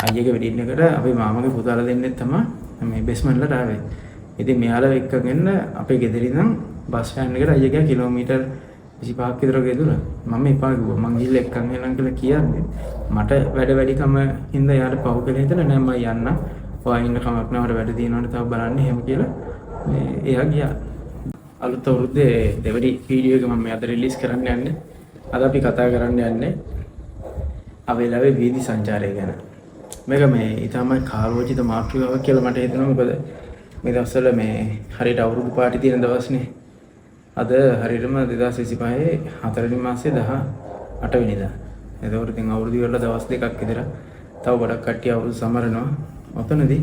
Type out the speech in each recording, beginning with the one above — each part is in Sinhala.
අයියගේ වෙඩින් එකට අපේ මාමගේ පුතාලා දෙන්නෙක් තමයි මේ බෙස්මන්ලට ආවේ. ඉතින් මෙයාලා එක්කගෙන එන්න අපේ ගෙදර ඉඳන් බස් ස්ටෑන්ඩ් එකට අයියා ගියා කිලෝමීටර් 25ක් විතර වගේ දුර. මම එපා කිව්වා. මං ගිහිල්ලා එක්කන් එන්නම් කියලා කියන්නේ මට වැඩ වැඩිකම හින්දා යාට පව් කියලා හිතලා නෑ මං යන්නම්. ඔයා ඉන්න කමක් නෑ, මට වැඩ තියෙනවනේ තව බලන්න එහෙම කියලා මේ එයා ගියා. අලුත් අවුරුද්දේ දෙවෙනි වීඩියෝ එක මම මේ අද රිලීස් කරන්න යන්නේ. අද අපි කතා කරන්න යන්නේ අවේලාවේ වීදි සංචාරය ගැන. මේක මේ ඉතාම කාලෝචිත මාතෘකාවක් කියලා මට හිතෙනවා. මොකද මේ දවස්වල මේ හරියට අවුරුදු පාටි තියෙන දවස්නේ. අද හරියටම 2025 හතරවෙනි මාසේ 18 වෙනිදා. එතකොට ඉතින් අවුරුදු ඉවරලා දවස් දෙකක් විතර තව ගොඩක් කට්ටිය අවුරුදු සමරනවා. ඔතනදී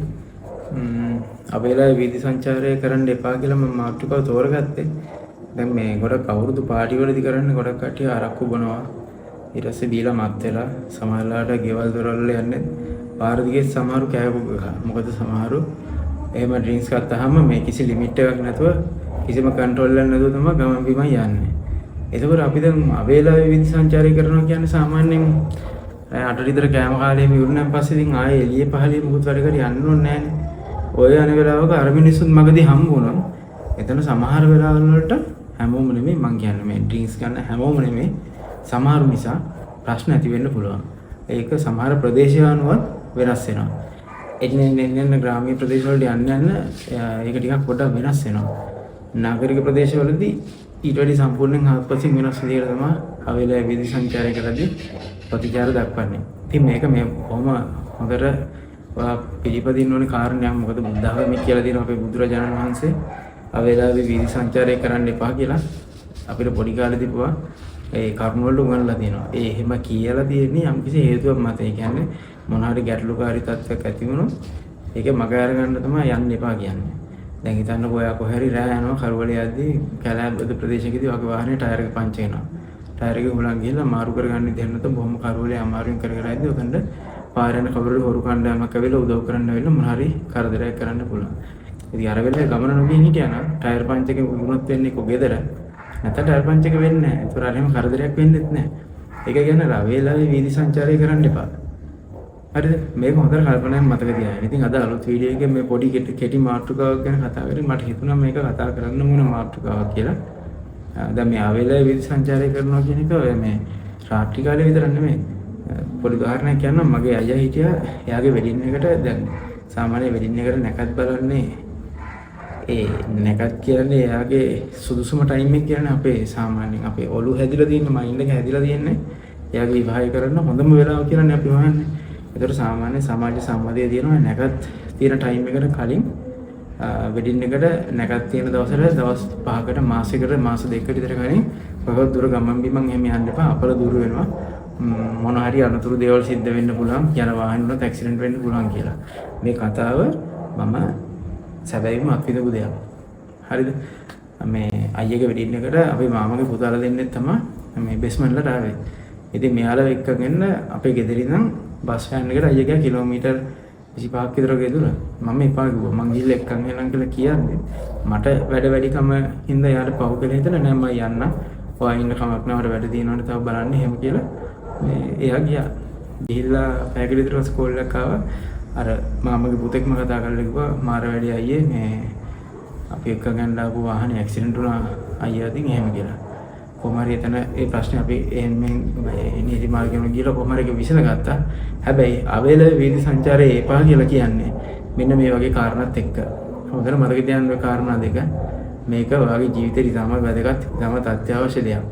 අවේලාවේ වීදි සංචාරය කරන්න එපා කියලා මම මාතෘකාව තෝරගත්තේ. දැන් මේ ගොඩක් අවුරුදු පාටි වලදී කරන්නේ ගොඩක් කට්ටිය අරක්කු බොනවා. ඊට පස්සේ බීලා මත් වෙලා සමහරලාට ගෙවල් දොරවල් වල යන්නේ පාර දිගේ සමහරු කෑවු ගහ. මොකද සමහරු එහෙම ඩ්‍රින්ක්ස් ගත්තාම මේ කිසි ලිමිට් එකක් නැතුව, කිසිම කන්ට්‍රෝල් එකක් නැතුව තමයි ගමන් බිමන් යන්නේ. එතකොට අපි දැන් අවේලාවේ වීදි සංචාරය කරනවා කියන්නේ සාමාන්‍යයෙන් රෑ 8 විතර කෑම කාලේම ඉවරනන් පස්සේ ඉතින් ආයේ එළියේ පහළියේ මුකුත් වැඩ කර යන්න ඕනේ නෑනේ. ඔය යන වෙලාවක අර මිනිස්සුත් මගදී හම්බ වුණොත් එතන සමහර වෙලාවල් වලට, හැමෝම නෙමෙයි මං කියන්නේ, මේ ඩ්‍රින්ක්ස් ගන්න හැමෝම නෙමෙයි, සමහරු නිසා ප්‍රශ්න ඇති වෙන්න පුළුවන්. ඒක සමහර ප්‍රදේශ අනුවත් වෙනස් වෙනවා. එන්න එන්න එන්න එන්න ග්‍රාමීය ප්‍රදේශ වලට යන්න යන්න ඒක ටිකක් පොඩ්ඩක් වෙනස් වෙනවා. නාගරික ප්‍රදේශවලදී ඊට වැඩි සම්පූර්ණයෙන් හාත්පසින් වෙනස් විදිහට තමයි අවේලාවේ වීදි සංචාරය කරද්දී ප්‍රතිචාර දක්වන්නේ. ඉතින් මේක මේ බොහොම හොඳට ඔයා පිළිපදින්න ඕනේ කාරණයක්. මොකද බුද්ධ ආගමේ කියලා තියෙනවා අපේ බුදුරජාණන් වහන්සේ අවේලාවේ වීදි සංචාරය කරන්න එපා කියලා අපිට පොඩි කාලේ තිබුවා ඒ කරුණ වලට උගන්වලා තියෙනවා. ඒ එහෙම කියලා තියෙන්නේ යම්කිසි හේතුවක් මත. ඒ කියන්නේ මොන හරි ගැටලුකාරී තත්ත්වයක් ඇති වුණොත් ඒක මග අරගන්න තමයි යන්න එපා කියන්නේ. දැන් හිතන්නකෝ ඔයා කොහේ හරි රෑ යනවා කරුවලේ යද්දී කැලෑ ප්‍රදේශයකදී වගේ වාහනේ ටයර් එක පංචර් වෙනවා. ටයර් එක හුලං ගිහලා මාරු කරගන්න විදිහක් නැත්නම් බොහොම කරුවලේ අමාරුවෙන් කර කර යද්දී ඔතනට පාර යන කවුරු හරි හොරු කණ්ඩායමක් ඇවිල්ලා උදව් කරන්න ඇවිල්ලා මොන හරි කරදරයක් කරන්න පුළුවන්. ඉතින් අර වෙලාවේ ගමන නොගිය හිටියා නම් ටයර් පංචර් එක වුණොත් වෙන්නේ කො ගෙදර. නැත්නම් ටයර් පංචර් එක වෙන්නේ නැහැ. ඒතර අර එහෙම කරදරයක් වෙන්නෙත් නැහැ. ඒක කියන්නේ අර අවේලාවේ වීදි සංචාරය කරන්න එපා. හරිද? මේක හොඳට කල්පනාවෙන් මතක තියාගන්න. ඉතින් අද අලුත් වීඩියෝ එකේ මේ පොඩි කෙටි මාතෘකාවක් ගැන කතා කරේ. මට හිතුණා මේක කතා කරන්න ඕන මාතෘකාවක් කියලා. දැන් මේ අවේලාවේ වීදි සංචාරය කරනවා කියන එක ඔය මේ රාත්‍රී කාලේ විතරක් නෙමෙයි. පොඩි උදාහරණයක් කියන්නම්. මගේ අයියා හිටියා එයාගේ වෙඩින් එකට. දැන් සාමාන්‍ය වෙඩින් එකට නැකත් බලන්නේ, ඒ නැකත් කියන්නේ එයාගේ සුදුසුම ටයිම් එක කියන්නේ අපේ සාමාන්‍යයෙන් අපේ ඔළුව හැදිලා තියෙන මයින්ඩ් එක හැදිලා තියෙන්නේ එයාගේ විවාහය කරන්න හොඳම වෙලාව කියලානේ අපි හොයන්නේ. ඒතර සාමාන්‍ය සමාජ සම්මතය තියෙනවා නැකත් තියෙන ටයිම් එකට කලින්, වෙඩින් එකට නැකත් තියෙන දවසට දවස් 5කට, මාසයකට, මාස 2කට විතර කලින් කොහොමද දුර ගමන් බිමන් එහෙම යන්න එපා, අපල දුර වෙනවා, මොන හරි අනතුරු දේවල් සිද්ධ වෙන්න පුළුවන්, යන වාහන වලත් ඇක්සිඩන්ට් වෙන්න පුළුවන් කියලා. මේ කතාව මම සැබෑවින්ම අත්විඳපු දෙයක්. හරිද? මේ අයියගේ වෙඩින් එකට අපේ මාමගේ පුතාලා දෙන්නෙක් තමයි මේ බෙස්මන්ලට ආවේ. ඉතින් මෙයාලා එක්කගෙන එන්න අපේ ගෙදර ඉඳන් බස් ස්ටෑන්ඩ් එකට අයියා ගියා කිලෝමීටර් 25ක් විතර වගේ දුර. මම එපා කිව්වා. මං ගිහිල්ලා එක්කන් එන්නම් කියලා කියන්නේ මට වැඩ වැඩිකම හින්දා යාට පව් කියලා හිතලා නෑ මං යන්නම්. ඔයා ඉන්න කමක් නෑ, මට වැඩ තියෙනවනේ තව බලන්න එහෙම කියලා මේ එයා ගියා. ගිහිල්ලා පැයකට විතර පස්සේ කෝල් එකක් ආවා. අර මාමගේ පුතෙක්ම කතා කරලා කිව්වා මාර වැඩේ අයියේ, මේ අපි එක්ක ගන්න ආපු වාහනේ ඇක්සිඩන්ට් වුණා අයියා ඉතින් එහෙම කියලා. කොහොම හරි එතන ඒ ප්‍රශ්නේ අපි එහෙම මේ නීති මාර්ගෙම ගිහලා කොහොම හරි ඒක විසඳගත්තා. හැබැයි අවේලාවේ වීදි සංචාරය එපා කියලා කියන්නේ මෙන්න මේ වගේ කාරණාත් එක්ක. හොඳට මතක තියාගන්න ඔය කාරණා දෙක. මේක ඔයාගේ ජීවිතේට ඉතාම වැදගත්, ඉතාමත් අත්‍යවශ්‍ය දෙයක්.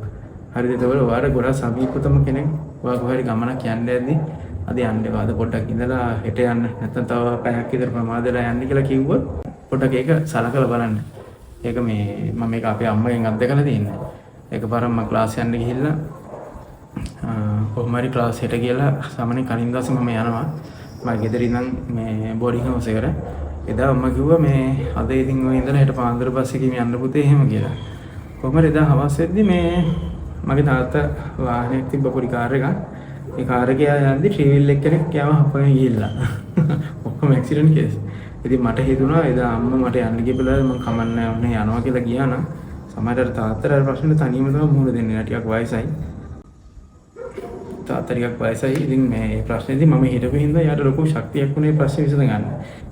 හරිද? එතකොට ඔයාට ගොඩාක් සමීපතම කෙනෙක් ඔයා කොහේ හරි ගමනක් යන්න යද්දි අද යන්න එපා. අද පොඩ්ඩක් ඉඳලා හෙට යන්න. නැත්නම් තව පැයක් විතර ප්‍රමාද වෙලා යන්න කියලා කිව්වොත් පොඩ්ඩක් ඒක සලකලා බලන්න. ඒක මේ මම මේක අපේ අම්මගෙන් අත්දකලා තියෙන්නේ. එකපාරක් මම ක්ලාස් යන්න ගිහිල්ලා කොහොම හරි ක්ලාස් හෙට කියලා සාමාන්‍යයෙන් කලින් දවසේ මම යනවා. මම ගෙදර ඉඳන් මේ බෝඩින් හවුස් එකට. එදා අම්මා කිව්වා මේ අද ඉතින් ඔය ඉඳලා හෙට පාන්දර බස් එකකින් යන්න පුතේ එහෙම කියලා. කොහොම හරි එදා හවස් වෙද්දි මේ මගේ තාත්තා වාහනයක් තිබ්බ පොඩි කාර් එකක්. ඒ කාර් එකේ යද්දි ත්‍රිවිල් එක්කෙනෙක් යව හපගෙන ගිහිල්ලා. ඔක්කොම ඇක්සිඩන්ට් කේස්. ඉතින් මට හිතුණා එදා අම්මා මට යන්න කියපු වෙලාවේ මං කමන්නේ ඔන්නේ යනවා කියලා ගියා නම් සමහරවිට තාත්තට අර ප්‍රශ්නෙට තනියම තමයි මුහුණ දෙන්නේ. ටිකක් වයසයි. තාත්තා ටිකක් වයසයි. ඉතින් මේ ප්‍රශ්නේදී මම හිටපු හින්දා එයාට ලොකු ශක්තියක් වුණේ ප්‍රශ්නේ විසඳ ගන්න.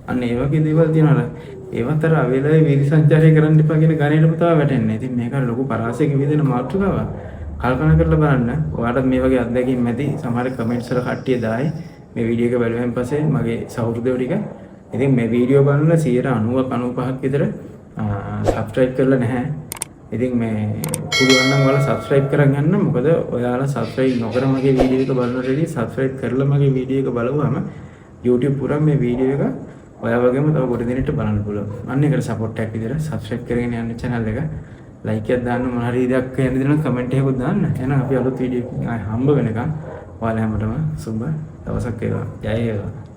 අන්න ඒ වගේ දේවල් තියෙනවා. ඒවත් අර අවේලාවේ වීදි සංචාරය කරන්න එපා කියන ගණේටම තමයි වැටෙන්නේ. ඉතින් මේක අර ලොකු පරාසයක විදින මාතෘකාවක්. කල්පනා කරලා බලන්න. ඔයාලටත් මේ වගේ අත්දැකීම් ඇති. සමහර කමෙන්ට්ස් වල කට්ටිය දායි. මේ වීඩියෝ එක බැලුවෙන් පස්සේ මගේ සහෘදයෝ ටික. ඉතින් මේ වීඩියෝ බලන 90ක් 95ක් විතර සබ්ස්ක්‍රයිබ් කරලා නැහැ. ඉතින් මේ පුළුවන් නම් ඔයාලා සබ්ස්ක්‍රයිබ් කරන් යන්න. මොකද ඔයාලා සබ්ස්ක්‍රයිබ් නොකර මගේ වීඩියෝ එක බලනකොට වැඩිය සබ්ස්ක්‍රයිබ් කරලා මගේ වීඩියෝ එක බලුවාම YouTube පුරා මේ වීඩියෝ එක ඔයා වගේම තව ගොඩ දෙනෙක්ට බලන්න පුළුවන්. අන්න ඒකට සපෝට් එකක් විදිහට සබ්ස්ක්‍රයිබ් කරගෙන යන්න channel එක. ලයික් එකක් දාන්න, මොන හරි දෙයක් කියන්න දෙනවා කමෙන්ට් එකකුත් දාන්න. එහෙනම් අපි අලුත් වීඩියෝ එකකින් ආයෙ හම්බ වෙනකන් ඔයාලා හැමෝටම සුබ දවසක් වේවා. ජය වේවා.